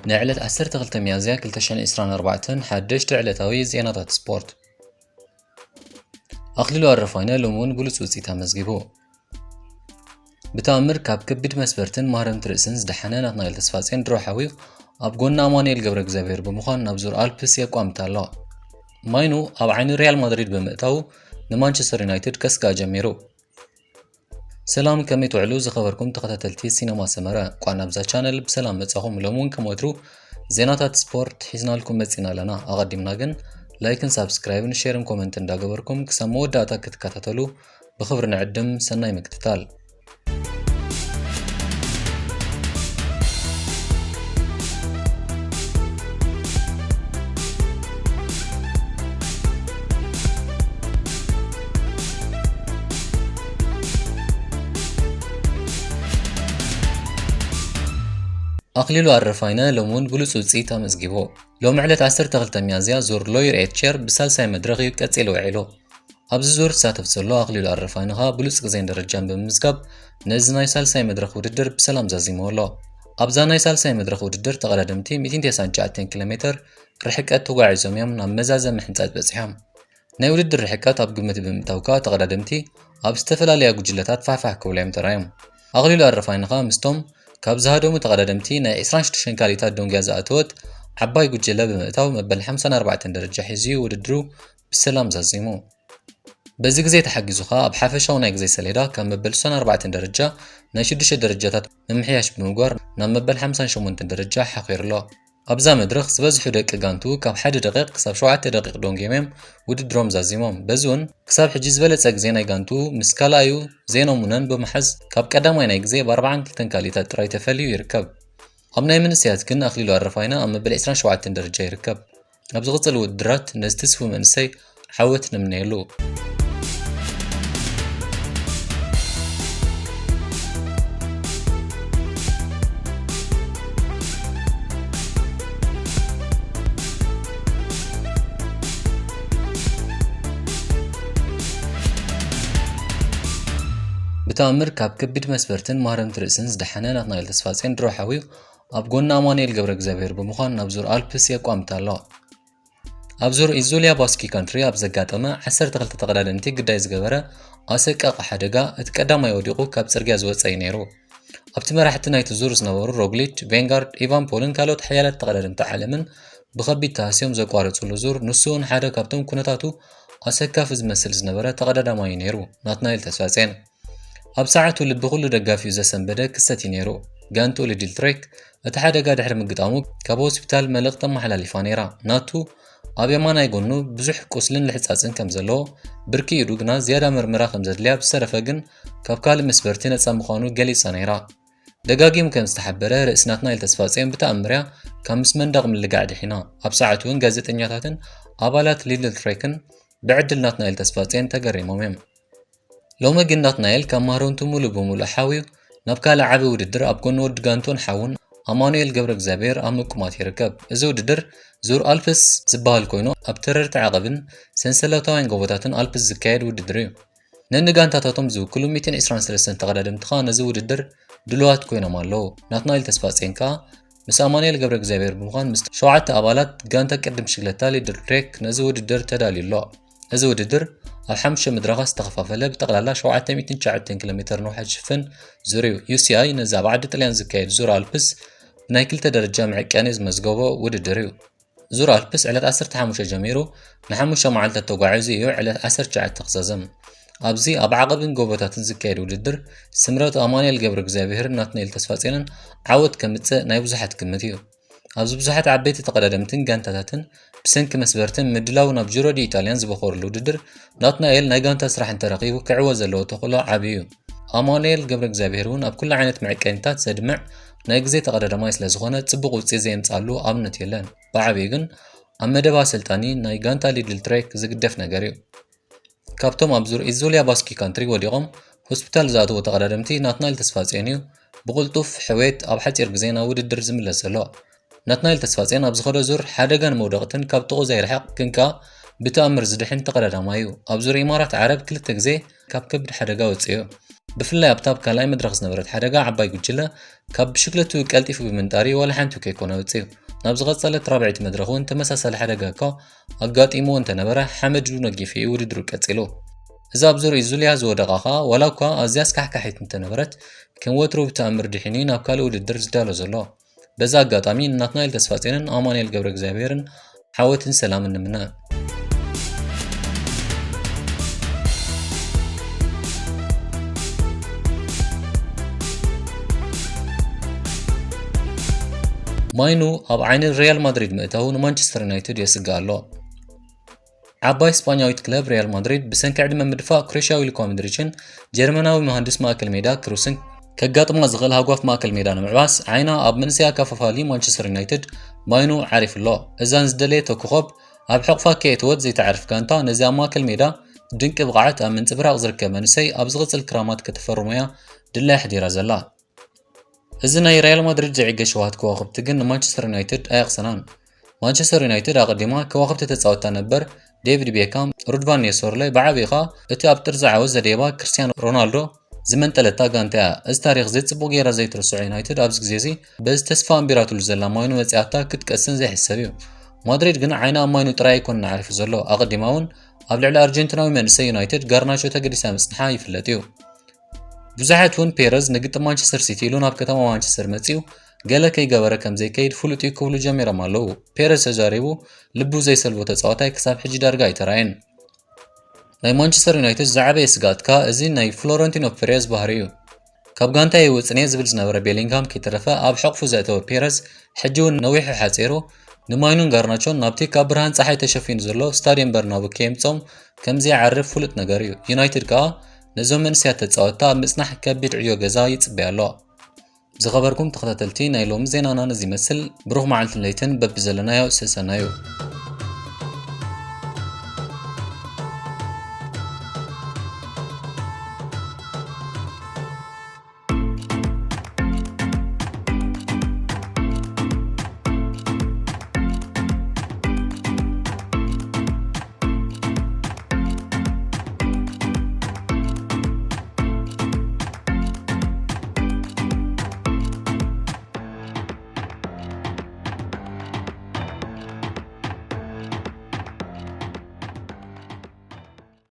ንዕለት ዓሰርተ ክልተ ሚያዝያ ክልተ ሽሕን ዕስራን ኣርባዕተን ሓደሽቲ ዕለታዊ ዜናታት ስፖርት። ኣኽሊሉ ኣረፋይነ ሎሚ እውን ብሉጽ ውጽኢት ኣመዝጊቡ። ብተኣምር ካብ ከቢድ መስበርትን ማህረምቲ ርእስን ዝደሓነ ናትናኤል ተስፋጼን ድሮ ሓዊዩ ኣብ ጎኒ ኣማኑኤል ገብረ እግዚኣብሔር ብምዃን ናብ ዙር ኣልፕስ የቋምት ኣሎ። ማይኑ ኣብ ዓይኒ ሪያል ማድሪድ ብምእታዉ ንማንቸስተር ዩናይትድ ከስግኣ ጀሚሩ። ሰላም፣ ከመይ ትውዕሉ ዝኸበርኩም ተኸታተልቲ ሲነማ ሰመረ? እንኳዕ ናብዛ ቻነል ብሰላም መጻኹም። ሎም እውን ከም ወትሩ ዜናታት ስፖርት ሒዝናልኩም መጺና ኣለና። ኣቐዲምና ግን ላይክን ሳብስክራይብን ሼርን ኮመንት እንዳገበርኩም ክሳብ መወዳእታ ክትከታተሉ ብኽብሪ ንዕድም። ሰናይ ምክትታል። ኣኽሊሉ ኣረፋይነ ሎም እውን ብሉጽ ውጽኢት ኣመዝጊቡ። ሎም ዕለት ዓሰርተ ክልተ ሚያዝያ ዙር ሎይር ኤት ቸር ብሳልሳይ መድረኽ እዩ ቀጺሉ ውዒሉ። ኣብዚ ዙር ዝሳተፍ ዘሎ ኣኽሊሉ ኣረፋይነ ኸኣ ብሉጽ ግዜን ደረጃን ብምምዝጋብ ነዚ ናይ ሳልሳይ መድረኽ ውድድር ብሰላም ዛዚምዎ ኣሎ። ኣብዛ ናይ ሳልሳይ መድረኽ ውድድር ተቐዳደምቲ ሚእትን ተስዓን ትሽዓተን ኪሎ ሜተር ርሕቀት ተጓዒዞም እዮም ናብ መዛዘሚ ሕንጻጽ በጺሖም። ናይ ውድድር ርሕቀት ኣብ ግምት ብምእታው ከኣ ተቐዳደምቲ ኣብ ዝተፈላለያ ጉጅለታት ፋሕፋሕ ክብሉ እዮም ተራእዮም። ኣኽሊሉ ኣረፋይነ ኸኣ ምስቶም ካብ ዝሃደሙ ተቐዳደምቲ ናይ ዕስራን ሽዱሽተን ካሊእታት ደንጉያ ዝኣተወት ዓባይ ጉጅለ ብምእታው መበል ሓምሳን ኣርባዕተን ደረጃ ሒዙ እዩ ውድድሩ ብሰላም ዛዚሙ። በዚ ግዜ ተሓጊዙ ኸኣ ኣብ ሓፈሻዊ ናይ ግዜ ሰሌዳ ካብ መበል ስሳን ኣርባዕተን ደረጃ ናይ ሽዱሽተ ደረጃታት ምምሕያሽ ብምግባር ናብ መበል ሓምሳን ሸሞንተን ደረጃ ሓኺሩ ኣሎ። ኣብዛ መድረኽ ዝበዝሑ ደቂ ጋንቱ ካብ ሓደ ደቂቕ ክሳብ ሸውዓተ ደቂቕ ደንጎዮም እዮም ውድድሮም ዛዚሞም። በዚ እውን ክሳብ ሕጂ ዝበለጸ ግዜ ናይ ጋንቱ ምስ ካልኣዩ ዜኖ ሙነን ብምሓዝ ካብ ቀዳማይ ናይ ግዜ ብ ኣርባዓን ክልተን ካሊእታት ጥራይ ተፈልዩ ይርከብ። ኣብ ናይ መንእሰያት ግን ኣኽሊሉ ኣረፋይነ ኣብ መበል ዕስራን ሸውዓተን ደረጃ ይርከብ። ኣብ ዝቕጽል ውድድራት ነዚ ትስፉው መንእሰይ ዓወት ንምነየሉ። ብተኣምር ካብ ከቢድ መስበርትን ማህረምቲ ርእስን ዝደሓነ ናትናኤል ተስፋጼን ድሮ ሓዊዩ ኣብ ጎኒ ኣማኑኤል ገብረ እግዚኣብሔር ብምዃን ናብ ዙር ኣልፕስ የቋምት ኣሎ። ኣብ ዙር ኢዙልያ ባስኪ ካንትሪ ኣብ ዘጋጠመ ዓሰርተ ክልተ ተቐዳደምቲ ግዳይ ዝገበረ ኣሰቃቂ ሓደጋ፣ እቲ ቀዳማይ ወዲቑ ካብ ጽርግያ ዝወጸ እዩ ነይሩ። ኣብቲ መራሕቲ ናይቲ ዙር ዝነበሩ ሮግሊች፣ ቬንጋርድ፣ ኢቫን ፖልን ካልኦት ሓያላት ተቐዳደምቲ ዓለምን ብኸቢድ ተሃስዮም ዘቋረጹሉ ዙር፣ ንሱ እውን ሓደ ካብቶም ኩነታቱ ኣሰካፊ ዝመስል ዝነበረ ተቐዳዳማይ እዩ ነይሩ፣ ናትናኤል ተስፋጼን። ኣብ ሰዓቱ ልቢ ኩሉ ደጋፊኡ ዘሰንበደ ክስተት እዩ ነይሩ። ጋንትኡ ሊድል ትሬክ እቲ ሓደጋ ድሕሪ ምግጣሙ ካብ ሆስፒታል መልእኽቲ ኣመሓላሊፋ ነይራ። ናቱ ኣብ የማናይ ጎኑ ብዙሕ ቁስልን ልሕጻጽን ከም ዘለዎ፣ ብርኪ ኢዱ ግና ዝያዳ ምርመራ ከም ዘድልያ፣ ብዝተረፈ ግን ካብ ካልእ መስበርቲ ነጻ ምዃኑ ገሊጻ ነይራ። ደጋጊሙ ከም ዝተሓበረ፣ ርእሲ ናትናኤል ተስፋጼን ብተኣምር እያ ካብ ምስ መንደቕ ምልጋዕ ድሒና። ኣብ ሰዓቱ እውን ጋዜጠኛታትን ኣባላት ሊድል ትሬክን ብዕድል ናትናኤል ተስፋጼን ተገሪሞም እዮም። ሎሚ ግን ናትናኤል ካብ ማህረምቱ ሙሉእ ብሙሉእ ሓውዩ ናብ ካልእ ዓቢ ውድድር ኣብ ጎኒ ወዲ ጋንቶን ሓውን ኣማኑኤል ገብረ እግዚኣብሔር ኣብ ምቁማት ይርከብ። እዚ ውድድር ዙር ኣልፕስ ዝበሃል ኮይኑ ኣብ ተረርቲ ዓቐብን ሰንሰለታውያን ጎቦታትን ኣልፕስ ዝካየድ ውድድር እዩ። ነንጋንታታቶም ዝውክሉ ሚእትን ዕስራን ሰለስተን ተቐዳደምቲ ኸኣ ነዚ ውድድር ድሉዋት ኮይኖም ኣለዉ። ናትናኤል ተስፋጼን ከኣ ምስ ኣማኑኤል ገብረ እግዚኣብሔር ብምዃን ምስ ሸውዓተ ኣባላት ጋንታ ቅድም ሽግለታ ሊድል ትሬክ ነዚ ውድድር ተዳልዩ ኣሎ። እዚ ውድድር ኣብ ሓሙሽተ መድረኻት ዝተኸፋፈለ ብጠቕላላ ሸውዓተ ሚእትን ትሽዓተን ኪሎ ሜተር ነውሓት ዝሽፍን ዙር እዩ። ዩ ሲ ኣይ ነዚ ኣብ ዓዲ ጥልያን ዝካየድ ዙር ኣልፕስ ብናይ ክልተ ደረጃ መዕቀኒ ዝመዝገቦ ውድድር እዩ። ዙር ኣልፕስ ዕለት ዓሰርተ ሓሙሽተ ጀሚሩ ንሓሙሽተ መዓልታት ተጓዒዙ እዩ ዕለት ዓሰርተ ትሽዓተ ክዛዘም። ኣብዚ ኣብ ዓቐብን ጎቦታትን ዝካየድ ውድድር ስምረት ኣማኑኤል ገብረ እግዚኣብሔርን ናትናኤል ተስፋጼንን ዓወት ከምጽእ ናይ ብዙሓት ግምት እዩ። ኣብዚ ብዙሓት ዓበይቲ ተቐዳደምትን ጋንታታትን ብሰንኪ መስበርትን ምድላው ናብ ጂሮ ዲ ኢጣልያን ዝበኾረሉ ውድድር ናትናኤል ናይ ጋንታ ስራሕ እንተረኺቡ ክዕወት ዘለዎ ተኽእሎ ዓቢ እዩ። ኣማኑኤል ገብረ እግዚኣብሔር እውን ኣብ ኩሉ ዓይነት መዕቀኒታት ዘድምዕ ናይ ግዜ ተቐዳዳማይ ስለ ዝኾነ ጽቡቕ ውጽኢት ዘየምጽኣሉ ኣብነት የለን። ብዓቢኡ ግን ኣብ መደብ ኣሰልጣኒ ናይ ጋንታ ሊድል ትሬክ ዝግደፍ ነገር እዩ። ካብቶም ኣብ ዙር ኢዙልያ ባስኪ ካንትሪ ወዲቖም ሆስፒታል ዝኣተዉ ተቐዳደምቲ ናትናኤል ተስፋጼን እዩ ብቕልጡፍ ሕውየት ኣብ ሓጺር ግዜ ናብ ውድድር ዝምለስ ዘሎ። ናትናኤል ተስፋጼን ኣብ ዝኸዶ ዙር ሓደጋን መውደቕትን ካብ ጥቕኡ ዘይርሕቕ ግን ከኣ ብተኣምር ዝድሕን ተቐዳዳማይ እዩ። ኣብ ዙር ኢማራት ዓረብ ክልተ ግዜ ካብ ከቢድ ሓደጋ ወጺኡ እዩ። ብፍላይ ኣብታ ኣብ ካልኣይ መድረኽ ዝነበረት ሓደጋ ዓባይ ጉጅለ ካብ ብሽክለቱ ቀልጢፉ ብምንጣሪ ዋላ ሓንቲ ከይኮነ ወፂኡ። ናብ ዝቐጸለት ራብዐይቲ መድረኽ እውን ተመሳሳሊ ሓደጋ እኳ ኣጋጢምዎ እንተነበረ ሓመድ ነጊፉ እዩ ውድድሩ ቀጺሉ። እዛ ኣብ ዙርያ ዙልያ ዝወደቓ ኸኣ ዋላ እኳ ኣዝያ ኣስካሕካሒት እንተነበረት ከም ወትሩ ብተኣምር ድሒኑ ናብ ካልእ ውድድር ዝዳሎ ዘሎ። በዚ ኣጋጣሚ ንናትናኤል ተስፋጼንን ኣማኑኤል ገብረ እግዚኣብሔርን ዓወትን ሰላምን ንምነ። ማይኑ ኣብ ዓይኒ ሪያል ማድሪድ ምእታዉ ንማንቸስተር ዩናይትድ የስግእ ኣሎ። ዓባይ ስጳኛዊት ክለብ ሪያል ማድሪድ ብሰንኪ ዕድመ ምድፋእ ክሮኤሽያዊ ሉካ ሞድሪችን ጀርመናዊ መሃንድስ ማእከል ሜዳ ክሩስን ከጋጥማ ዝኽእል ሃጓፍ ማእከል ሜዳ ንምዕባስ ዓይና ኣብ መንእሰይ ኣካፋፋሊ ማንቸስተር ዩናይትድ ማይኑ ዓሪፉ ኣሎ። እዛ ንዝደለየቶ ኮኾብ ኣብ ሕቕፋ ከየእተወት ዘይትዓርፍ ጋንታ ነዚ ኣብ ማእከል ሜዳ ድንቂ ብቕዓት ኣብ ምንጽብራቕ ዝርከብ መንእሰይ ኣብ ዝቕጽል ክራማት ከተፈርሞ እያ ድላይ ኣሕዲራ ዘላ። እዚ ናይ ሪያል ማድሪድ ዘይዕገ ሸውሃት ከዋኽብቲ ግን ንማንቸስተር ዩናይትድ ኣየቕሰናን። ማንቸስተር ዩናይትድ ኣቐዲማ ከዋኽብቲ ተጻወትታ ነበር ዴቪድ ቤካም፣ ሩድ ቫን ኒስተርሎይ፣ ብዓቢኡ ኸኣ እቲ ኣብ ጥርዚ ዓወት ዘደየባ ክርስትያኖ ሮናልዶ ዝመንጠለታ ጋንታ እያ። እዚ ታሪኽ እዚ ጽቡቕ ጌራ ዘይትርስዖ ዩናይትድ ኣብዚ ግዜ እዚ በዚ ተስፋ ኣንቢራትሉ ዘላ ማይኑ መጺኣታ ክትቀስን ዘይሕሰብ እዩ። ማድሪድ ግን ዓይና ኣብ ማይኑ ጥራይ ኣይኮነን ዓሪፉ ዘሎ። ኣቐዲማ እውን ኣብ ልዕሊ ኣርጀንቲናዊ መንእሰይ ዩናይትድ ጋርናቾ ተገዲሳ ምጽንሓ ይፍለጥ እዩ። ብዙሓት እውን ፔረዝ ንግጥም ማንቸስተር ሲቲ ኢሉ ናብ ከተማ ማንቸስተር መጺኡ ገለ ከይገበረ ከም ዘይከይድ ፍሉጥ እዩ ክብሉ ጀሚሮም ኣለዉ። ፔረዝ ተዛሪቡ ልቡ ዘይሰልቦ ተጻዋታይ ክሳብ ሕጂ ዳርጋ ኣይተራእየን። ናይ ማንቸስተር ዩናይትድ ዝዓበየ ስግኣት ከኣ እዚ ናይ ፍሎረንቲኖ ፔሬዝ ባህሪ እዩ። ካብ ጋንታ ይወጽን እየ ዝብል ዝነበረ ቤሊንግሃም ከይተረፈ ኣብ ሕቕፉ ዘእተወ ፔረዝ ሕጂ እውን ነዊሑ ሓጺሩ ንማይኑን ጋርናቾን ናብቲ ካብ ብርሃን ጸሓይ ተሸፊኑ ዘሎ ስታድየም በርናቡ ከየምጾም ከም ዘይዓርፍ ፍሉጥ ነገር እዩ። ዩናይትድ ከኣ ነዞም መንእሰያት ተጻወትታ ኣብ ምጽናሕ ከቢድ ዕዮ ገዛ ይጽበያ ኣሎ። ዝኸበርኩም ተኸታተልቲ ናይ ሎሚ ዜናና ነዚ ይመስል። ብሩኽ መዓልትን ለይትን በብዘለናዮ ሰሰናዩ።